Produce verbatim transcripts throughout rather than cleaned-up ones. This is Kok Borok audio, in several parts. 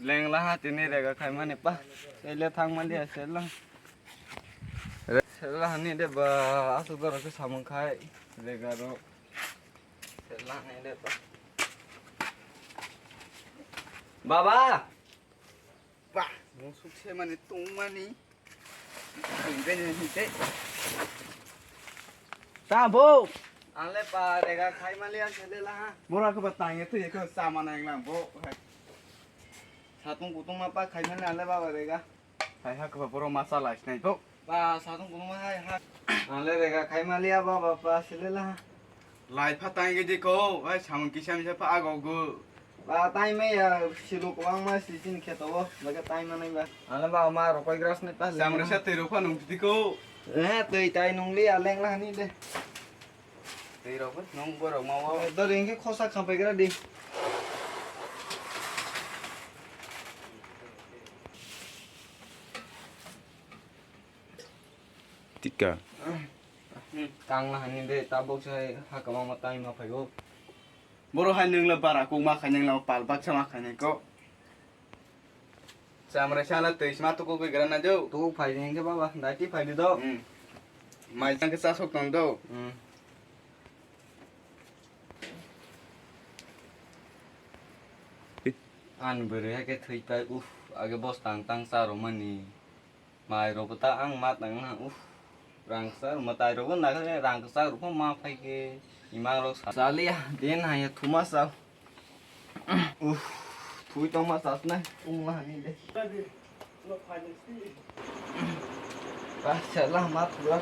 Lengla ha tini rega khaimani pa. Sele thangmani ya sela. Sela hani de ba asuk doro ke samung khai rega ro. Sela hani de pa. Baba. Ba, musuk se mani tungmani. Tungmani hite. Ta bo. Anle pa rega khaimali an sele la ha. Bora ko ba tang ya tu ya ko sama na yang bo. Satung kutung ma pa khaimali anle baba rega. Hai ha ko ba boro masa lai sinai bo. Ba, satung kutung ma hai ha. Anle rega khaimali ya baba pa sele la ha. Lai pha tang ge de ko, hai samung kisa misa pha ago go. Ba, tai me ya, silu kwbangma si chini kheto o, baga tai manai ba. Ano ba, ma rokoi gras ni ta. Samre sa twi rok pha nung piti ko. Eh, twi tai nung li, a leng la ni de. Twi rok nung bo rok ma o. Dor inge khosa khampai gra di. Tika. Hmm, tang la hani de, tabok sai ha kwbangma tai ma phai o. Boro hai nwng le bara kok ma khai nwng le pal baksa ma khai nai kok. Chamrai sala twi sma tuku gwi gra na do. Tuku phai ni hwnkhe baba, dai ti phai di do. Hmm. Mai chang khe cha sok tong do. Hmm. Ani bwrwi hai khe thwi pai, uff, age bos tang tang cha rw mani. Mai rok bo ta ang ma tang na, uff. Rang kwchak rok mwtai rok bo naikhe rang kwchak rok ma phai khe imang rok sa. Chaliya, den haya thuma sa. Uff, thui tong ma sa nai, tung ma ni de. Ba, chela ma thura.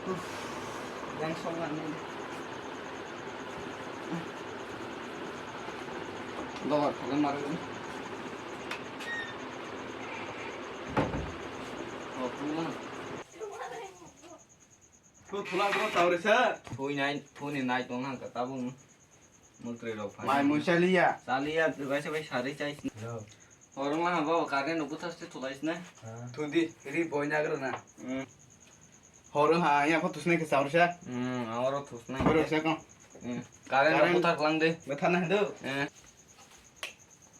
Uff, yang song ma ni de. Dogar thole mare. Oh, thula. Thu thula ko tawre sa. Thui nai, thu ni nai tong hang ka tabung. Mutri rok phai. Mai mui chaliya. Chaliya, bai se bai sari chai. Yo. Horong la ha ba, kare no buthas te thulai sna. Thudi, ri boy na gra na. Hmm. Horo ha, ya pho thusnai khe chaur sa. Hmm, awaro thusnai. Horo sa ko. Hmm. Current rok buthar klang de. Buthar na do. Eh.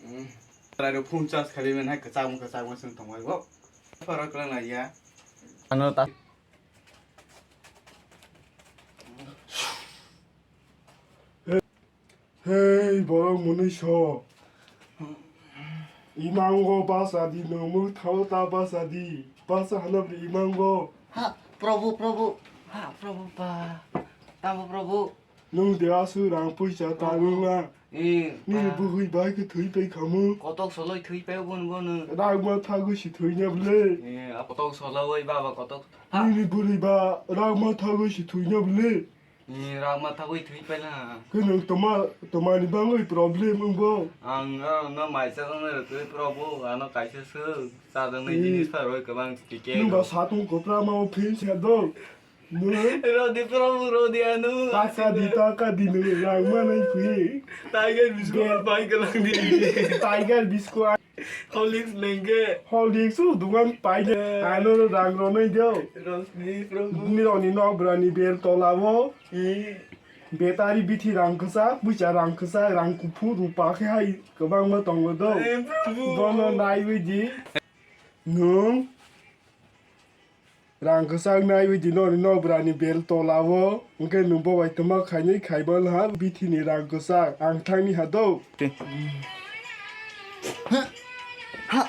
Hmm. Trai ro phone charge khali men hai kachang kachang sung tong bai bo. Phara klang na ya. Ano ta. Hei, borok mwnwi so. Imango basa di, nwng mwthangwi ta basa di. Basa hwnwi imango. Ha, Prabhu, Prabhu. Ha, Prabhu, ba. Tamo, Prabhu. Nwng de aswk rang puisa ta nwng na. Eh, nini ba. Bwrwi bai khe thwi pai khamu. Kotok soloi thwi pai bo nwng. Rang ma thagwi si thwi na bwle. Eh, kotok soloi baba kotok. Ha. Nini bwrwi ba rang ma thagwi si thwi na bwle. Ni rang ma thagwi thwi paila. Khe nwng toma, tomani bangwi problem wngbo? Ang, ah, no maisa no rwtwi probo, ano kaisa swk chajaknai jinis pharwi kwbang tike. Nwng ba satung kopra ma o phin se do. Nwng rodi probo, rodi ano. Taka di, taka di nwng rang manai kwi. Tiger biscuit bai kwlang di. Tiger biscuit. Horlicks lengke. Horlicks o dukan paide. Eh. Ano rang ronai do. Rosni, Prabhu. Nironi nok brani bel tola o. Eh. Betari bithi rang kwchak, bucha rang kwchak, rang kuphur, rupa khe hai kwbangma tongo do. Eh, Prabhu. Bono naiwi di. Nwng Rang kwchak naiwi di noni nok brani bel tola o, hwnkhe nwng bo bai tongma khainwi khaiba wngha bithi ni rang kwchak, ang thangni ha do. Te. Ha.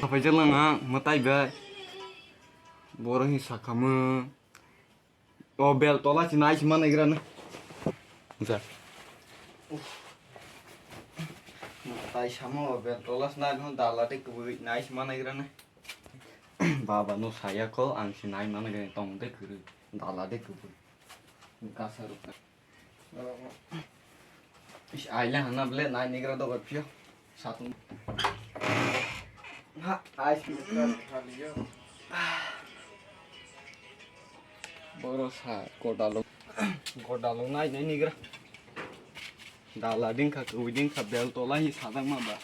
Apai jala nga mwtai bai. Boro hi sakhamu. O bel tola si nai si manai gra na. Ja. Mwtai samo o bel tola si nai no dala te kubui nai si manai gra na. Baba no saya ko, ang si nai mano gani tong de kuru, dala de kuru. Kasa ruk. Is aile hana ble nai nigra do gapio. Satung. Ha, ais. Boro sa, godalo. Godalo nai nai nigra. Dala dingkha, kwi dingkha, bel tola hi sadang ma ba.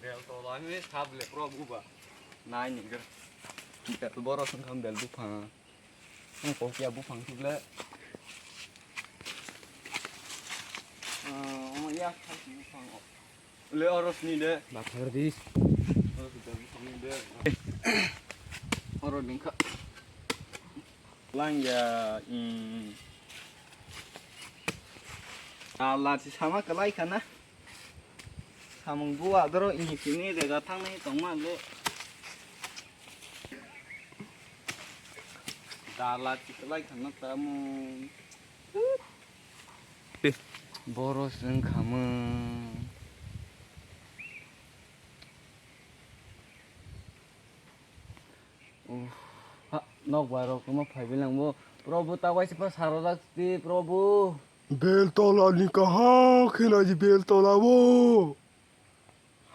Bel tola hi sable pro bu ba. Nai ni ga. Bel boro song kham bel buphang. Ang ko kya buphang tu ble. Ah, oh ya. Le oro sini de. Bathar dis. Oro dingkha. Langya, mm. Ala si sama kalai kana. Samung buwa doro ini sini de ga thang nai tong ma le. Dala si kalai kana tamu. Boro seng khamung. Oh, ha, nok bai rok ma phai bilang bo. Probu ta waisa pa saro dak ti, Probu. Bel tola ni kaha khena ji bel tola bo.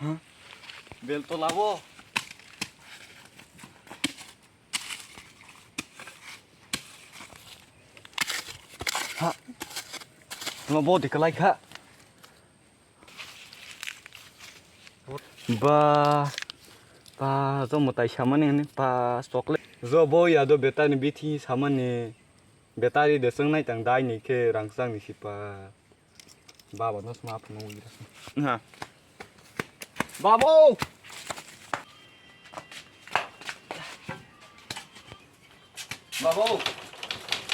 Ha? Bel tola bo. Ha. Ma bo de kalai kha. Ba, pa, jo mwtai samani hwnwi, pa, chocolate. Jo bo ya do beta ni bithi samani. Beta ri de swngnai tang dai ni khe rang chang ni si pa. Baba no sma phano wi ra. Ha. Babu! Babu!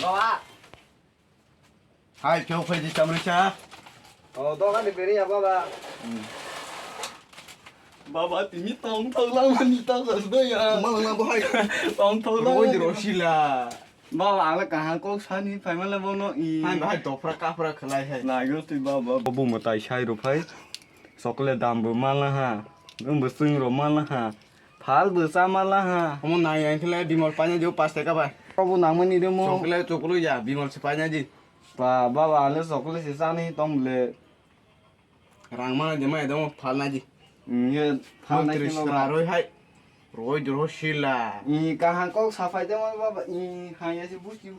Baba! Hai, pheo phai di chamrisa. Oh, dogan ni beri ya, baba. Hmm. Baba, tini tong tong lang mani tong tong ya. Tong tong lang bo hai. Tong tong lang. Roi di rosila. Baba, ang le kaham kok sani phai male bono i. Hai, hai, dopra kapra khlai hai. Naigo twi baba. Bo mwtai sai ro phai. Chocolate dam bo mala ha. Nwng bo swng ro mala ha. Phal bo cha mala ha. Omo nai ang khle Bimol paina di o pash taka bai. Obo nangmani de mo. Chocolate, chocolate ya, Bimol se paina di. Ba, baba, ang le chocolate se chani tong le. Rang mana de mai de mo phal na di. Mm, ye phal na Mantri di mo sra ba. Roi hai. Roi dro sila. I kaham kok saphai de mo baba. I haya se busti.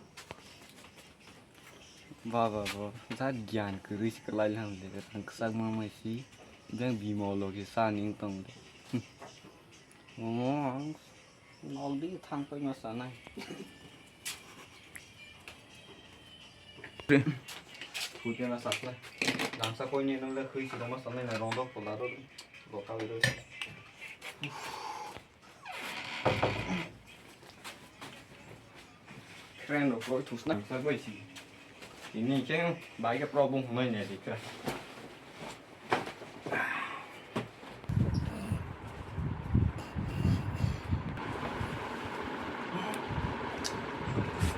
Ba, ba, ba, jat gyan kwrwi se kwlai lam de, rang kwchak ma mai si, jang Bimol logi sa ning tong de. Momo ang noldi thang pai ma sanai. Phuti na sakla. Langsa koi ni nang le khui si ma sanai na rong dok pola ro. Lokal ro. Friend rok roi thusna sa bai si. Ini khe bai khe problem hwnwi nai dikha.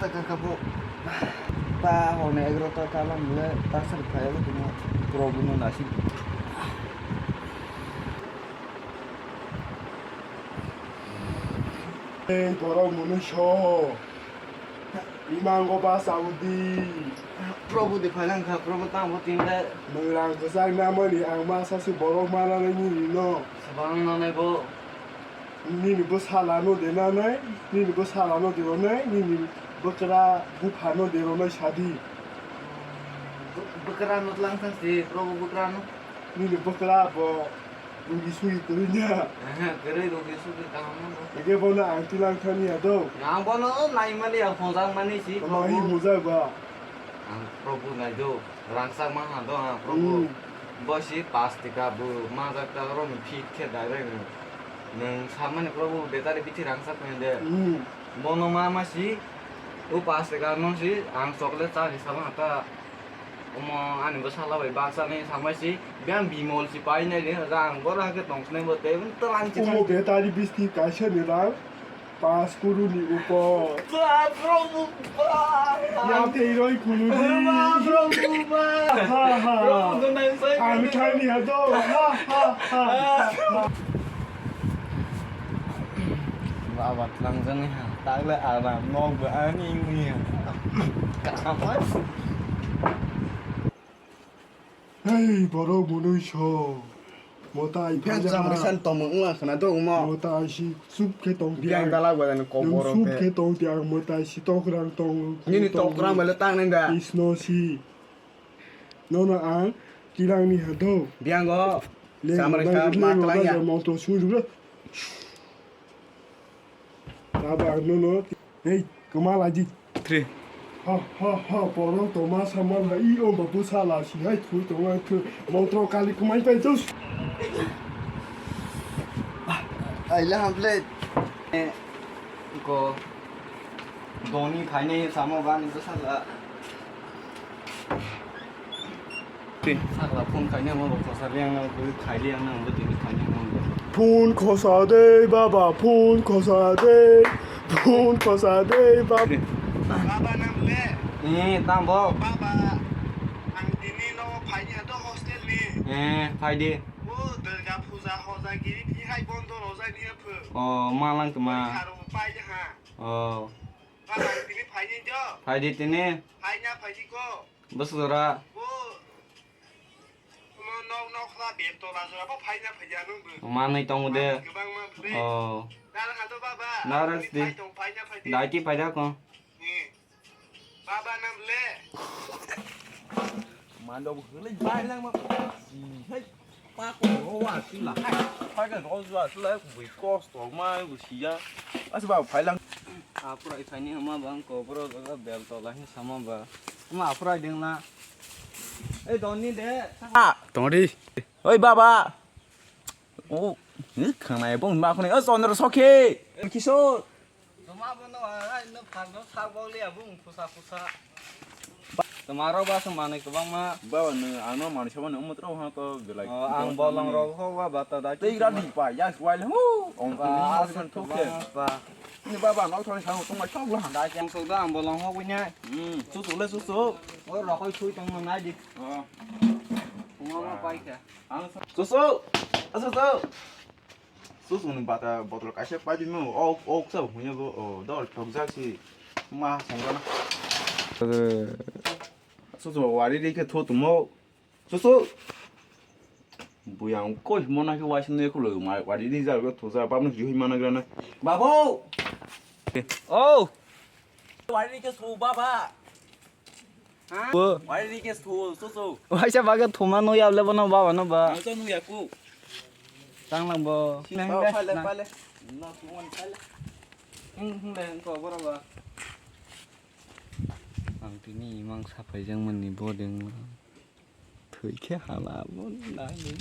Taka kabo ba hone egrota kalam le tasar khaya le kuno problem no nasi. Ei, borok mwnwi so. Imango ba saudi. Probu de phalang kha, Probu tamo tinde. Nwng rang kwchak namani ang masa se borok mana nai nini no. Sabang nanai bo. Nini bwsala no de nanai, nini bwsala no de ronai, nini bwkra bupha no de ronai sadi. Bwkra no tlang thang si, Probu bwkra no. Nini bwkra bo rugi sugi kwrwi nya. Aha, kwrwi rugi sugi kaham no. Ege bono ang tilang thani ya do. Ang bono nai mani ya hojang mani si. Mahi hojang ba. Ang Probu nai do, rangchak ma ha do ang Probu. Hmm. Bo si pash taka bo majak ta oro ni fit khe direct nwng samani Probu betari bithi rangchak ni de. Hmm. Bono ma ma si, o pash taka no si ang chocolate cha ni sama ta. Omo ani bwsala bai baksa ni samai si, biyang Bimol si pai nai ni, rang boro hake tong sinai bo tei, tei lang si. Omo betari bisti kaisa ni rang, pas kuru ni upo. Ba, Probu, ba. Ya tei roi kunu di. Ba, Probu, ba. Ha, ha. Probu, gunai sai. Ang thani ha do. Ha, ha, ha. Baba tlangjani ha, tagle aram nok bo ani wngya. Kaham. Hei, borok mwnwi so. Motai Biang phajak cham ha. Resan tongmung wngma khna do wngmo. Motai si sup khe tong Biang tiang. Dalak bai ani kok Nwng borok sup khe. Khe tong tiang, motai si tok rang tong. Nini tok rang bai le tang nang da. Isno si. Nono ang kilang ni ha do. Biang go. Leng cham bai resa leng ma bai tlang ya. Bai montro sung sung. Tabang nono. Hei, koma laji. Three. Ha ha ha, borok toma sama hai, i o babu sala si hai thui tong lai thu, motro kali kumai pai tus. Aile hamle. Ko doni phainai samo bani bwsala. Sakla phone khainai mo rok kosa liang na bui khai liang na bui tini khainai mo. Phone khosa de baba, phone khosa de, phone khosa de baba. Baba nang le? Eh, tamo. Baba, ang tini no phaini ha do hostel ni. Eh, phai di. O Durga Puja hoja giri phi hai bondo roja ni aphu. O, malang tuma. Kharo pai ha. O. Baba, ang tini phaini do. Phai di tini. Phaina phaini ko. Bwswk jora? Bo, mo nok nok la bem tola jora bo phaina phaiya nung bo. Manwi tongo de. Manwi kwbangma bre. Oh. Nara kha to baba. Nara ani de. Phai tong phaina phai de. Dai ki phaida ko. Hmm. Baba nam le. Mando bo hwlai bai lang ma. Hai. Pa ko ro wa sila hai. Pa ka ro wa sila bui kos to ma bu siya. As ba phai lang. Apura i phaini hama bang ko bro jaga bel tola hin sama ba. Ma apura ding na. Ei doni de. Ah, tongri. Oi baba. O, ni khana e bong ma khone. O Chandra Sokhe. Kishore. Toma bono, ai, no phang no sak bok liya bung phusa phusa. Toma rok ba se manwi kwbangma. Baba, no, ano manwi sabani umut rok ha to belai. Oh, ang bolong rok ho ba bata da. Tei ra di pa, ya swal hu. Ong ba, ni ma san thok ke. Ba. Ni baba, no thon sang tong mai thok la. Da kyang sok da ang bolong ho bunya. Hmm, su su le su su. O rokoi sui tong no nai di. Oh. Toma ma pai kha. Ang su su. Su su. Susung ni bata botol kaisa paidi mo, o, o ksa hunya bo, o, dol thok jak si ma songra na. Susung wari ri khe tho tumo. Susu. Buyang koi mo na khe waisa ne khulo ma wari ri jak tho jak bab ni hi ma na gra na. Babo. Oh. Wari ri khe su baba. Ha? Bo. Wari ri khe su su su. Waisa baga thuma no ya le bono baba no ba. Ang to nu ya ku. Tang lang bo. Pale pale. No tu wan pale. Hing hing le ko boro ba. Ang tini imang sapai jang mani bodeng. Thwi khe hala bo na ni.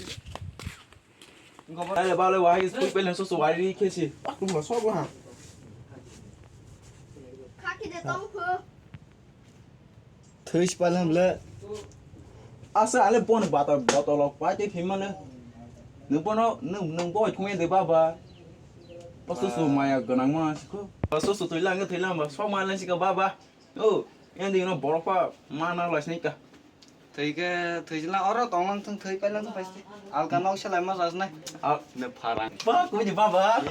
Ai ba le wai sui pele so so wai ri khe si. Ak tu so bo ha. Khaki de tong phu. Thwi si pale ham le. Asa ale bon bata botol ok pai te phimane. Nung bono nung nung boi thumai de baba. Pasu su maya ganang ma siko. Pasu su thwi lang thwi lang ba so ma lang siko baba. O, yang di no borok pa ma na lai sini ka. Thwi khe thwi jila oro tong lang thung thwi pai lang thung pai. Alka nok se lai ma jas nai. Ah, ne pharang. Ba ko ni baba.